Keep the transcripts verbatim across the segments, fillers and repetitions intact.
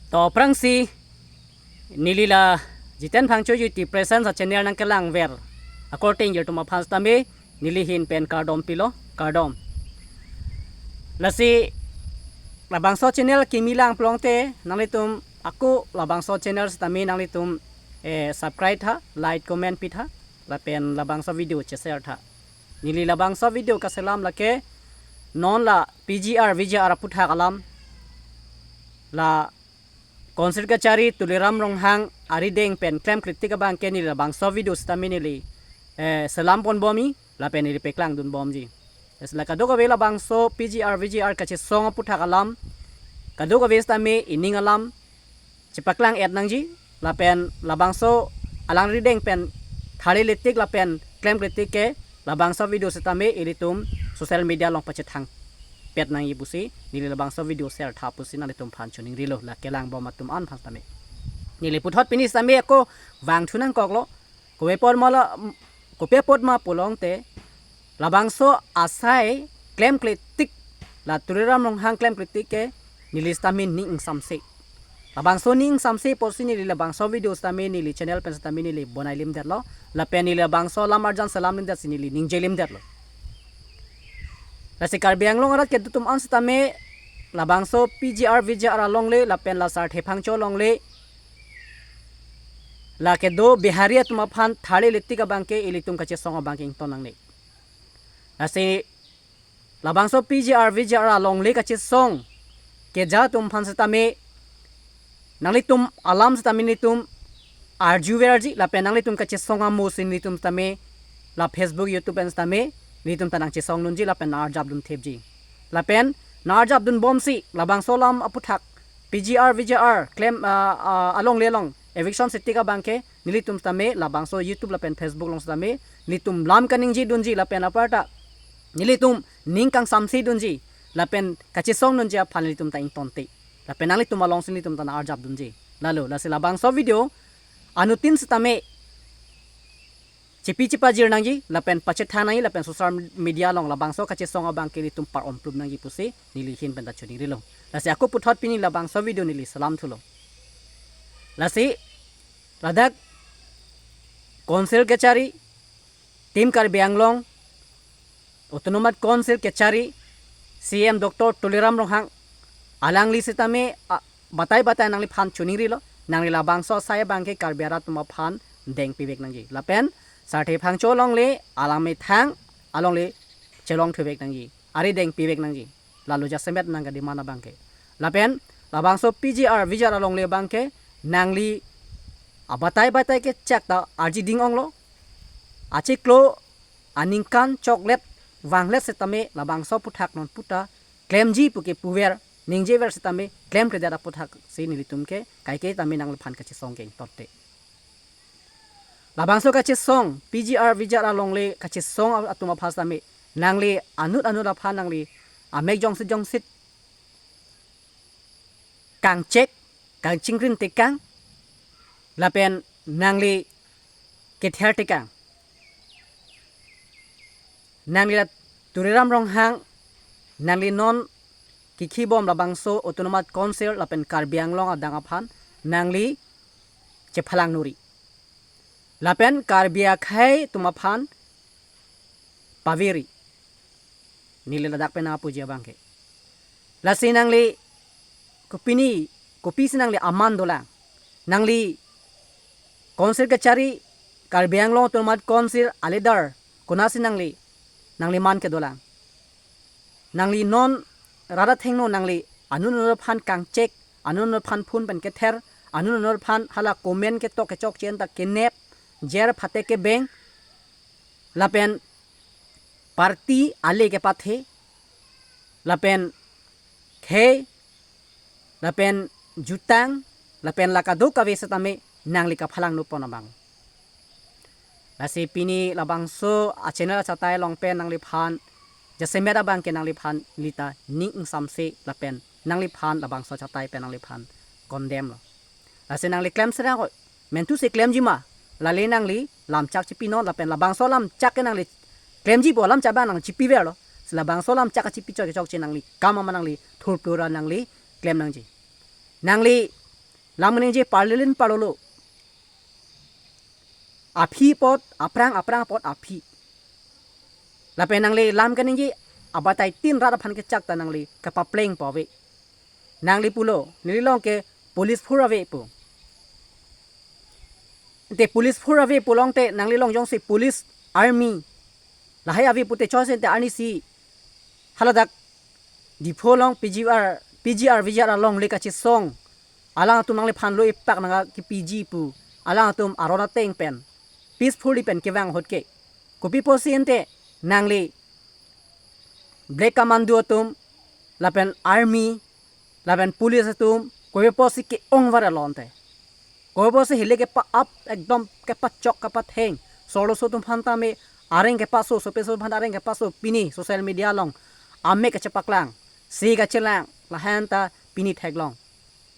To aphrangsi neli la Jiten Phangcho YouTube Presence a-channel nangkelangver akorte ingjir atum aphan sitame neli ahin pen kardom pilo, kardom. Lasi labangso channel kimi lang pulote nanglitum ako labangso channel sitame nanglitum eh, subscribe tha, like, comment pi tha, lapen labangso video che-share tha. Neli labangso video kaselam lake non la P G R V G R aputhak alam, la Council kachari Tuliram Ronghang arideng pen klemkletik abangke neli labangso video sitame neli eh, selam ponbomji lapen neli paklangdunbomji. Lasi la kadokave labangso P G R V G R kachesong aputhak alam, kadokave sitame ining alam chepaklang-et nangji, lapen labangso alang arideng pen tharli letik lapen klemkletik ke labangso video sitame ilitum social media along pachethangpet nangji pusi neli labangso video share tha pusi nanglitum aphan choningrilo, la kelangbom atum an aphan sitame. Neli puthot pini sitame ako vangthu nangkoklo, kopi apot ma la, kopi apot ma pulote labangso asai klemkletik, la Tuliram Ronghang klemkletik ke neli sitame ning ingsamse. Labangso ning ingsamse apotsi neli labangso video sitame neli channel pen sitame neli bonailimdetlo, lapen neli labangso alam arjan selamlimdetsi neli ningjelimdetlo. Lasi Karbi Anglong arat kedo atum an sitame labangso P G R V G R alongle lapen la Sarthe Phangcho alongle, la kedo Bihari atum aphan tharli letik abangke ilitum kachesong abangke ington nangne. Lasi labangso P G R V G R alongle kachesong keja atum aphan sitame nanglitum alam sitame nelitum arjuverji, lapen nanglitum kachesong amosi nelitum sitame la Facebook, YouTube pen sitame nelitum ta nangchesongdunji lapen nang-arjapdun thepji. Lapen nang-arjapdunbomsi labangso alam aputhak P G R V G R klem, ah, ah, alongle along eviction setik abangke nelitum sitame labangso YouTube lapen Facebook along sitame nelitum lam kaningjedunji lapen aparta nelitum ning kangsamsedunji lapen kachesongdunji aphan nelitum ta ingtonte. Lapen nanglitum alongsi nelitum ta nang-arjapdunji. Lalo, lasi labangso video anuttin sitame chipi chipajir nangji, lapen pachethang nangji, lapen social media along labangso kachesong abangke nelitum par-omplup nangji pusi neli ahin pen ta choningrilo. Lasi ako puthot pini labangso video neli selamthulo. Lasi ladak Council kachari, Team Karbi Anglong, Autonomous Council kachari, C M Doctor Tuliram Ronghang, alangli sitame, ah, batai batai nangliphan choningrilo, nangli labangso asai abangke Karbi arat atum aphan dengpivek nangji. Lapen Sarthe Phangcho alongle alam methang alongle chelongthuvek nangji, arideng pivek nangji. Lalo jasemet nangkademand abangke. Lapen labangso P G R V G R alongle abangke nangli abatai batai kechak ta arjiding onglo. Achiklo aningkan choklet vanglet setame labangso aputhak non puta klemji puke puver, ningjever setame klemkledet aputhak si nelitum ke kaike tame nangliphan kachesong ke ingtonte. Labangso kachesong, P G R V G R alongle kachesong atum aphan sitame nangli anut anut aphan nangli amek jongsit jongsit kangchek, kangchingrin tekang, lapen nangli kether tekang. Nangli la Tuliram Ronghang, nangli non kikhibom labangso Autonomous Council lapen Karbi Anglong adang aphan nangli chephalang nuri. Lapen Karbi akhei atum aphan paveri. Neli ladak pen apuji abangke. Lasi nangli kopine, kopisi nangli aman dolang. Nangli Council kachari, Karbi Anglong Autonomous Council a-leader konatsi nangli, nangli man kedolang. Nangli non rat athengno nangli anut anut aphan kangchek, anut anut aphan phone pen kether, anut anut aphan hala comment ketok kechokche anta kenep, jer phate kebeng, lapen party ale kepathe, lapen khei, lapen jutang, lapen la kadokave setame nangli kaphalang nupon abang. Lasi pini labangso a-channel achatai along pen nangliphan jasemet abangke nangliphan lita ning ingsamse lapen nangliphan labangso achatai pen nangliphan condemn lo. Lasi nangli klem serang ko, mentu si klemji ma, lale nangli lamchak chipinon lapen labangso lamchak ke nangli klemji pu lamchak abang nang chipiverlo. Si labangso lamchak chipi chok chokche nangli kam ama nangli thurplura nangli klem nangji. Nangli Lam ningje parlilin parlolo. Aphi apot, aphrang aphrang apot aphi. Lapen nangli lam kaningje abataitin rat aphan kechak ta nangli kapapleng po ave. Nangli pulo, nelilong ke police phur ave pu. Te police phur ave pulote nanglilong jongsi police, army lahai ave pute chosen te arnisi haladak Diphu along P G R, P G R V G R alongle kachesong alangtum nangliphan lo ipak nangkipiji pu, alangtum aron ateng pen peacefully pen kevang ahut ke, kopi apotsi ante nangli Black Commando atum, lapen army, lapen police atum, kopi apotsi ke-ong var alonte. Kopi apotsi hile kepa-ap, ekdom kepachok kepatheng. Sorloso atum aphan tame areng kepaso, sopeso aphan areng kepaso, pini social media along amek kachepaklang, si kachelang, lahen ta pini theklong.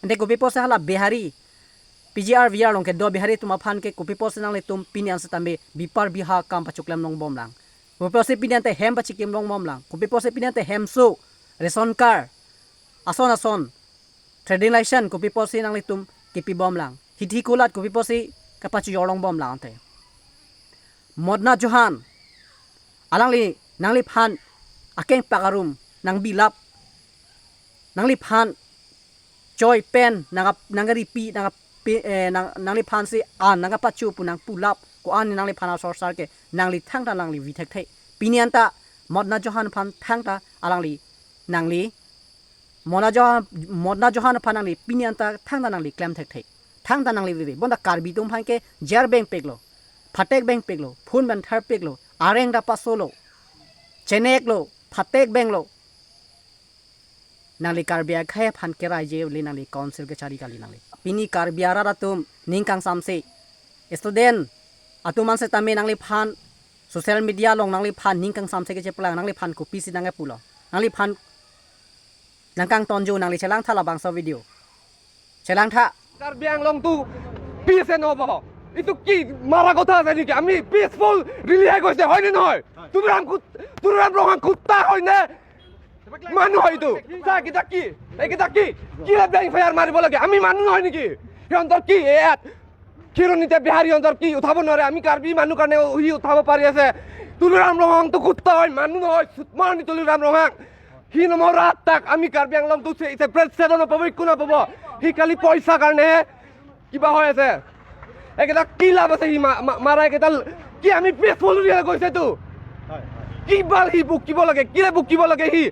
Ante kopi apotsi hala Bihari, P G R V G R along kedo Bihari atum aphan ke kopi apotsi nanglitum pini an setame bipar biha akam pachoklem longbomlang. Kopi apotsi pini ante hem pachikim longbomlang. Kopi apotsi pini ante hemso, ration card, ason ason, trading license kopi apotsi nanglitum kipibomlang. Hithi kulat kopi apotsi kapachijor longbomlang ante. Modna Johan, alangli nangliphan akeng pakarum nangbilap, nangliphan choi pen nang, nangkaripi, nang, eh, nang, nangliphansi an nangkapachu pu nangpulap, ko-an nangliphan asorsar ke nangli thangta nangli vi thekthe. Pini anta Modna Johan aphan thangta alangli nangli Modna Johan, Modna Johan aphan nangli pini anta thangta nangli klem thekthe. Thangta nangli vivi. Bonta Karbi atum aphan ke jer bengpiklo, phatek bengpiklo, phone pen tharpiklo, areng ta pasolo, cheneklo, phatek benglo. Nangli Karbi akhei aphan keraije le nangli council kechari kali nangli. Pini Karbi arat atum ning kangsamse, student atum an setame nangliphan social media along nangliphan ning kangsamse kecheplang, nangliphan kopisi nangkepulo. Nangliphan nangkangtonjo, nangli chelangtha labangso video. Chelangtha. Karbi আংলংটো পিচ এ নহ'ব। এইটো কি মাৰা কথা আছে নেকি? আমি পিচফুল ৰেলীহে গৈছে, হয়নে নহয়? তুলিৰাম কুত-, তুলিৰাম ৰংহাং কুত্তা হয়নে? মানুহ হয় এইটো। চা, এইকেইটা কি? এইকেইটা কি? কিয় বেং ফায়াৰ মাৰিব লাগে? আমি মানুহ নহয় নেকি? সিহঁতৰ কি? এ, ইয়াত খিৰণীয়া বিহাৰী সিহঁতৰ কি উঠাব নোৱাৰে? আমি কাৰ্বি মানুহ কাৰণে সি উঠাব পাৰি আছে। তুলিৰাম ৰংহাংটো কুত্তা হয়, মানুহ নহয়। চুটমাৰণি তুলিৰাম ৰংহাং। সি নমৰা তাক আমি কাৰ্বি আংলংটো চে-, ছেপাৰেট ষ্টেটো নাপাব, একো নাপাব। সি খালি পইচা কাৰণে কিবা হৈ আছে। এইকেইটা কি লাভ আছে সি মা-, মা-, মাৰা এইকেইটা? কি আমি পিচফুল ৰেলীহে গৈছেতো? কিবা সি বকিব লাগে? কিয় বকিব লাগে সি?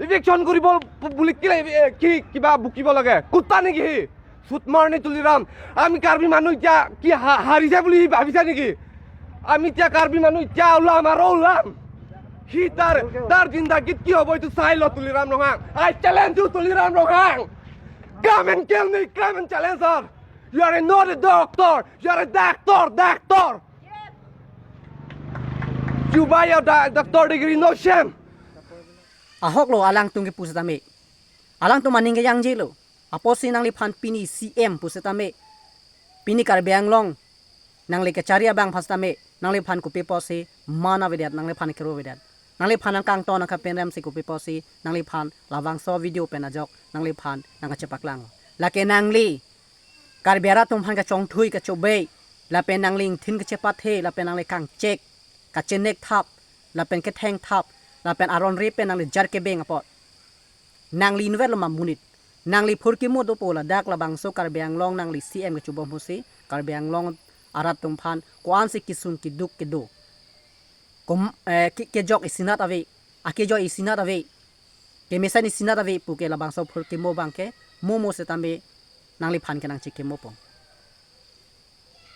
ইভিকশ্যন কৰিব বুলি কিয়, এ, কি কিবা বকিব লাগে? কুত্তা নেকি সি? চুটমাৰণি তুলিৰাম। আমি কাৰ্বি মানুহ এতিয়া কি হা-, হাৰিছে বুলি সি ভাবিছে নেকি? আমি এতিয়া কাৰ্বি মানুহ এতিয়া ওলাম আৰু ওলাম। সি তাৰ, তাৰ জিন্দাগীত কি হ'ব এইটো চাই ল তুলিৰাম Ronghang. I challenge you, Tuliram Ronghang. Come and kill me, come and challenge her. You are not a doctor, you are a doctor, doctor. You buy a da-, doctor degree, no shame. Ahoklo alangtum kepu setame. Alangtum aning kejangjelo. Apotsi nangliphan pini C M pu setame, pini Karbi Anglong nangli kechari abang aphan setame, nangliphan kopi apotsi man avedet, nangliphan kero avedet. Nangliphan nangkangton nangkapenremsi kopi apotsi nangliphan labangso video pen ajok nangliphan nangkachepaklang. Lake nangli Karbi arat atum aphan kachongthui kachobei, lapen nangli ingthin kachepathe, lapen nangli kangchek, kachenek thap, lapen ketheng thap, lapen aron re pen nangli jar kebeng apot. Nangli inutvet lo ma monit. Nangli phurkimo dopo ladak labangso Karbi Anglong nangli C M kechobom ahutsi Karbi Anglong arat atum aphan ko-ansi kesung keduk kedo. Kom, eh, ke-, kejok isinat ave, akejok isinat ave, kemesen isinat ave puke labangso phurkimo abangke momo setame nangliphan ke nangchekimopo.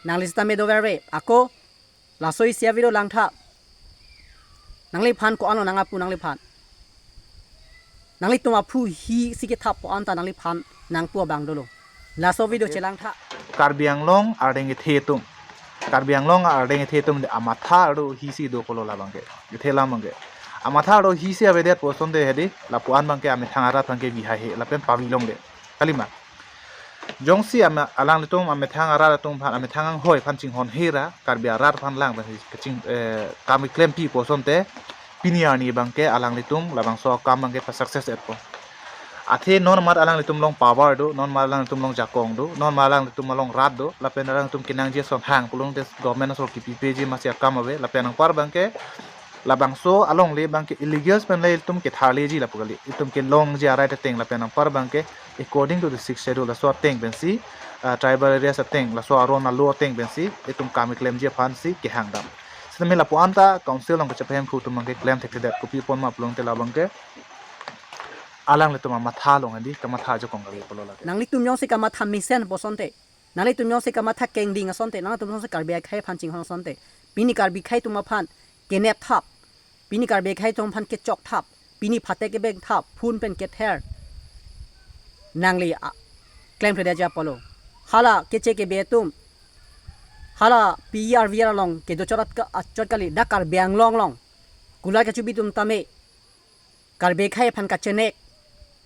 Nangli setame doverve, ako laso isi avideo langtha. Nangliphan ko-anlo nangpu nangliphan. Nanglitum aphu hisi kethappo anta nangliphan nangpu abang dolo. Laso video chelangtha. Karbi Anglong ardeng ethe atum. Karbi Anglong ardeng ethe atum de amatha ardo hisi dokoklo labangke. Ethe lam abangke. Amatha ardo hisi avedet pu asonte hedi, lapu-an abangke amethang arat abangke bihaihe, lapen pavilongle. Kalima. Jongsi ama-, alanglitum amethang arat atum aphan, amethang anghoi aphan chinghonhe ra, Karbi arat aphan lang aphansi kaching, eh, kam keklempi pu asonte, pini arni abangke alanglitum labangso akam abangke pa-success etpo. Athe non amat alanglitum along power do, non amat alanglitum along jakong do, non amat alanglitum along rat do, lapen alanglitum kenangji ason hang pulote government aso kipipeji masi akam ave, lapen anpar abangke labangso alongle abangke illegal pen le itum ketharleji lapu kali, itum kelongji a-right ateng, lapen anpar abangke according to the sixth schedule laso ateng pensi, ah, tribal areas ateng, laso aron alo ateng pensi itum kam keklemji aphansi kehangdam. Sitame lapu-an ta council along kachepahemphu atum abangke klem thekthedet, kopi apot ma pulote labangke alanglitum amatha along adi kamatha ajakong kali pulo lake. Nanglitum jongsi kamatha mesen pu asonte, nanglitum jongsi kamatha kengding asonte, nanglitum jongsi Karbi akhei aphan chinghon asonte, pini Karbi akhei atum aphan kenep thap, pini Karbi akhei atum aphan kechok thap, pini phate kebeng thap, phone pen kether, nangli, ah, klemkledet aja pulo. Hala keche kebe atum, hala P R V R along kedo chot ka, ah, chot kali, dak Karbi Anglong along kulai kachubi atum tame Karbi akhei aphan kachenek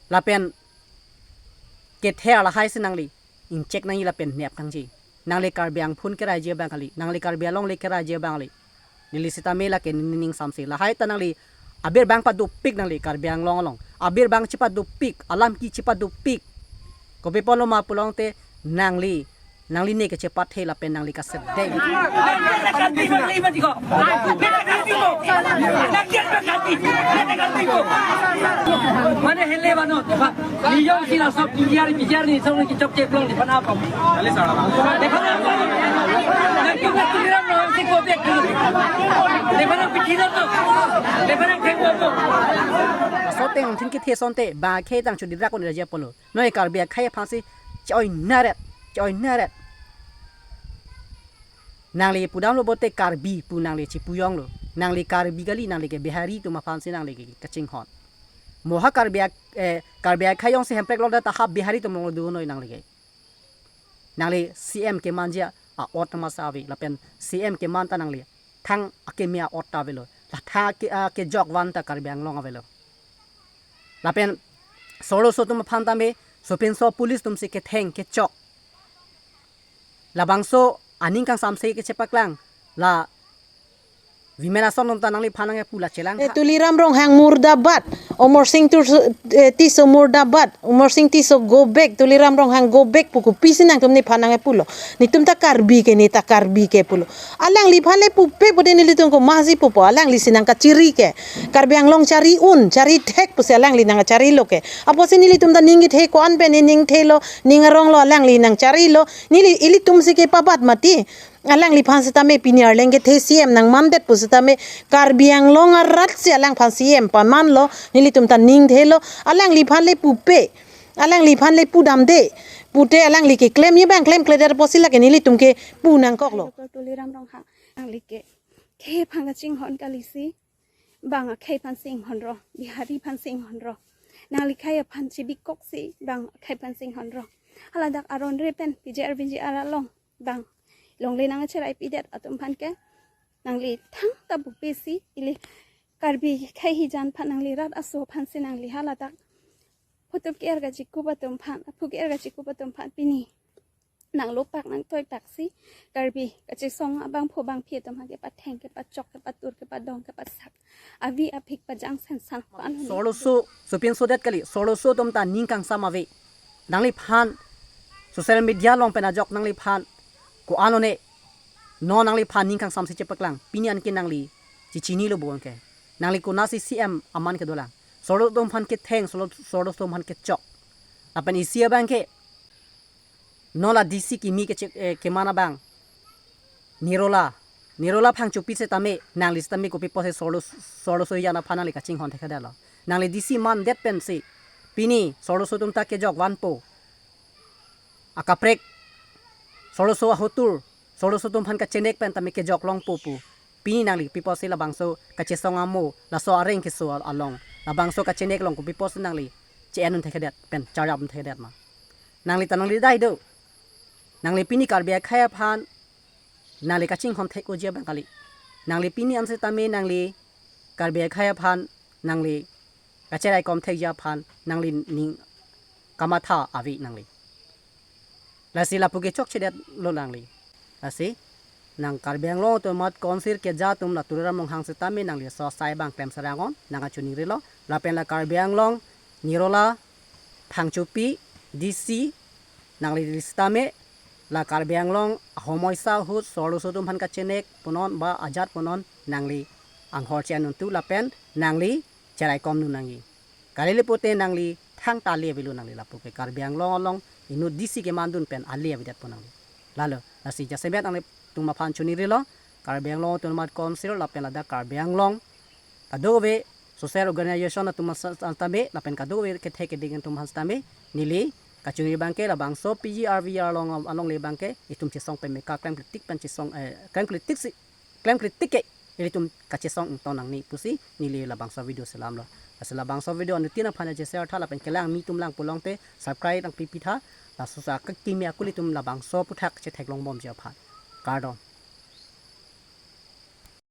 lapen kether lahai si nangli ingchek nangji lapen nep nangji. Nangli Karbi Anglong phone keraiji abang kali, nangli Karbi alongle keraiji abang kali. Neli sitame lake neli ning samsi. Lahai ta nangli abirbang padopik, nangli Karbi Anglong along abirbang chepadopik, alam ke chepadopik. Kopi apotlo ma pulote nangli, nangli ne kechepathe lapen nangli kasedeng. मैंने हेले बनो, लीजों की ना सब engineer, engineer नहीं सब की चौक चेक लोग दिखाना आप। देखो ना, देखो ना, तुम मेरा नाम से को देख। देखो ना, पीछे ना तो। देखो ना, फेंक दो। Laso ateng thengkethe asonte, ba khei tang chudidrak on raja pulo. Noi Karbi akhei aphansi che-oi naret, che-oi naret. Nangli pudamlo pulote Karbi pu nangli chipuyonglo. Nangli Karbi kali, nangli ke Bihari atum aphansi nangli ke kachinghon. Mo ha Karbi ak-, eh, Karbi akhei jongsi hemprek longdet ta ha Bihari atum along do noi nangli ke. Nangli C M kemanji a-ot ta masa ave, lapen C M keman ta nangli thang akeme a-ot ta avelo. La thang ke, ah, kejok van ta Karbi Anglong avelo. Lapen solo so atum aphan tame, sopinso police atumsi ketheng kechok. Labangso aning kangsamse kechepaklang, la women ason atum ta nangliphan nangkepu la chelang Eh, ha. Tuliram Ronghang murdabad, Amar Singh Tur-, eh, Tisso murdabad, Amar Singh Tisso go back, Tuliram Ronghang go back pu kopisi nangtum neliphan nangkepulo. Netum ta Karbi ke, ne ta Karbi ke pulo. Alangliphan le pupe pulote nelitum komatsi pupo, alanglisi nangkachiri ke. Karbi Anglong chari un, chari thek pusi alangli nangcharilo ke. Apotsi nelitum ta ning kethe ko-an pen ne ning thelo, ning aronglo, alangli nangcharilo. Neli, ilitumsi kepabat mati. Alangliphan sitame pini arleng kethe C M nangmandet pu sitame Karbi Anglong arat si alangphan C M pamanlo, nelitum ta ning thelo, alangliphan le pupe, alangliphan le pudamde, pute alangli keklemji abang klemkledet apotsi lake nelitum kepu nangkoklo. Doctor Tuliram Ronghang, alangli ke, akhei aphan kachinghon kalisi, bang akhei aphan chinghonlo, Bihari aphan chinghonlo. Nangli akhei aphan chibikoksi, bang akhei aphan chinghonlo. Haladak aron re pen, P G R V G R along, bang longle nangcheraipidet atum aphan ke, nangli thangta pupesi, ili Karbi akhei hijan aphan nangli rat aso aphansi nangli haladak phutup ke-er kachikup atum aphan, aphu ke-er kachikup atum aphan pini nanglopak nangtoipaksi, Karbi kachesong abangphu bangphi atum aphan kepatheng, kepachok, kepatur, kepadong, kepasak, avi aphik pajang sensan pan huni. Solo so, sopinsodet kali, solo so atum ta ning kangsam ave. Nangliphan social media along pen ajok nangliphan ko-an lone, non nangliphan ning kangsamsi chepaklang, pini anke nangli chechinilo bon ke. Nangli konatsi C M aman kedolang. Solo atum aphan ketheng, solo, solo atum aphan kechok. Lapen isi abang ke, non la D C kimi keche-, eh, keman abang, Nirola, Nirola phang chopi setame, nangli setame kopi apotsi solo, solo so jan aphan nangli kachinghon thekthedetlo. Nangli D C mandet pensi, pini solo so atum ta kejok vanpo. Akaprek, solo so ahotur, solo so atum aphan kachenek pen tame kejok longpo pu. Pini nangli kopi apotsi labangso kachesong amo, laso areng keso al-, along, labangso kachenek along kopi apotsi nangli che-en un thekthedet pen charjap un thekthedet ma. Nangli ta nangli dai do. Nangli pini Karbi akhei aphan nangli kachinghon thek-oji abang kali. Nangli pini an setame nangli Karbi akhei aphan nangli kacheraikom thekji aphan nangli ning kamatha ave nangli. Lasi lapu ke chokchedetlo nangli. Lasi nang Karbi Anglong atum amat konsir keja atum la Tuliram Ronghang setame nangli so asai abang klem serang on, nang kachiningrilo. Lapen la Karbi Anglong, Nirola, Phangchopi D C nangli sitame la Karbi Anglong ahomoisa ahut so-arloso atum aphan kachenek punon ba ajat punon nangli anghor che-en untu lapen nangli cheraikom dun nangji. Kalile pote nangli thangta ale avelo nangli lapu ke Karbi Anglong along inut D C kemandun pen ale avedet po nangli. Lalo lasi jasemet nanglitum aphan choningri lo, Karbi Anglong Autonomous Council lapen ladak Karbi Anglong kadokave social organization atum sitame lapen kadokave kethek keding atum aphan sitame neli kachoningri abangke labangso P G R V R along, alongle abangke itum chesong peme ka klem klitik pen chesong, eh, klem klitik si, klem klitik ke ilitum kachesong ington nangne pusi neli labangso video selamlo. Lasi labangso video anuttin aphan je share tha lapen kelang mi atum lang pulote subscribe nangpipi tha. Laso sa kakimi akuli atum labangso aphuthak chetheklong bomji aphan. Kardom.